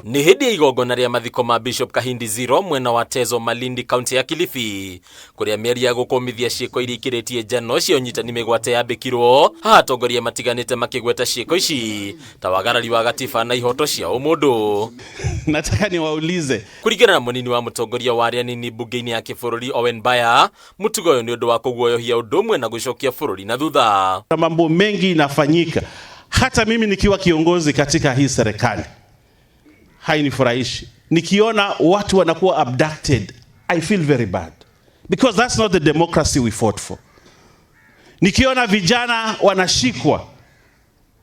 Nĩ hĩndĩ ya igongona rĩa mathiko ma Bishop Kahindi Zero mwena wa Tezo Malindi kaunti ya Kilifi kũrĩa mĩario ya gũkũmithia ciĩko iria ikĩrĩtie njano cia ũnyitani mĩgwate yambĩkirwo haha atongoria matiganĩte makĩgweta ciĩko ici ta wagarari wa gatiba na ihoto cia ũmũndũ. Nataka niwaulize. Kũringana na mũnini wa mũtongoria wa arĩa anini mbunge-inĩ ya kĩbũrũri Owen Baya, mũtugo ũyũ nĩ ũndũ wa kũguoyohia ũndũ ũmwe na gũcokia bũrũri na thutha. Mambo mengi inafanyika, hata mimi nikiwa kiongozi katika hii serikali hainifurahishi nikiona watu wanakuwa abducted. I feel very bad because that's not the democracy we fought for. Nikiona vijana wanashikwa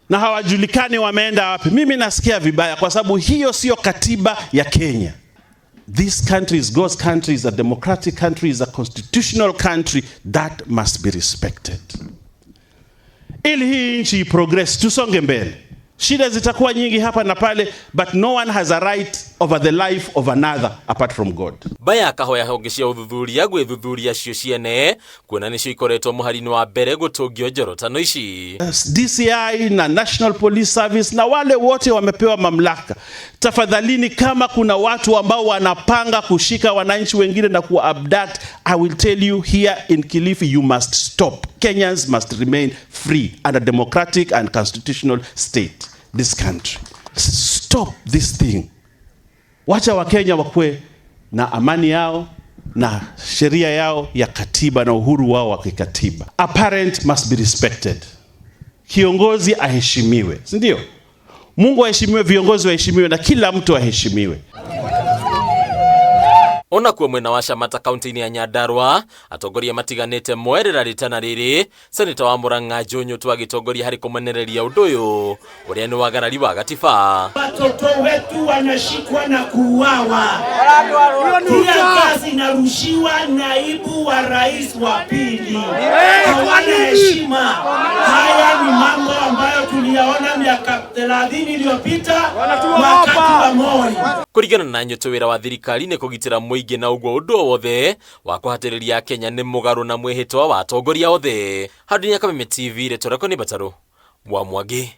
na hawajulikani wameenda wapi, mimi nasikia vibaya, kwa sababu hiyo sio katiba ya Kenya. This country is God's country, is a democratic country, is a constitutional country that must be respected. Ili hii nchi progress, tusonge mbele. Shida zitakuwa nyingi hapa na pale, but no one has a right over the life of another apart from God. Baya akahoya honge cia ũthuthuria gwĩthuthuria cio ciene kuona nĩcio ikoretwo mũhari-inĩ wa mbere gũtũngio njorotano ici. DCI na National Police Service na wale wote wamepewa mamlaka, tafadhalini, kama kuna watu ambao wanapanga kushika wananchi wengine na kuwa abduct, I will tell you here in Kilifi, you must stop. Kenyans must remain free under democratic and constitutional state. This country. Stop this thing. Wacha Wakenya wakuwe na amani yao na sheria yao ya katiba na uhuru wao wa kikatiba. A parent must be respected. Kiongozi aheshimiwe, si ndio? Mungu aheshimiwe, viongozi waheshimiwe na kila mtu aheshimiwe. Ona kuo mwena wa Shamata kaunti-inĩ ya Nyandarua atongoria matiganĩte moerera rĩtana rĩrĩ seneta wa Murang'a Joe Nyutu agĩtongoria harĩ kũmenereria ũndũ ũyũ ũrĩa nĩ wagarari wa gatiba. Watoto wetu wanashikwa na kuuawa, kila kazi inarushiwa naibu wa rais wa pili, hawana heshima. Haya ni mambo ambayo tuliyaona miaka 30 iliyopita wakati wa Moi. Kũringana na Nyutu wĩra wa thirikari nĩ kũgitĩra mũingĩ na ũguo ũndũ o wothe wa kũhatĩrĩria Kenya nĩ mũgarũ na mwĩhĩtwa wa atongoria othe. Handũ-inĩ ya Kameme TV rĩtwa rĩakwa nĩ Batarũ wa Mwangi.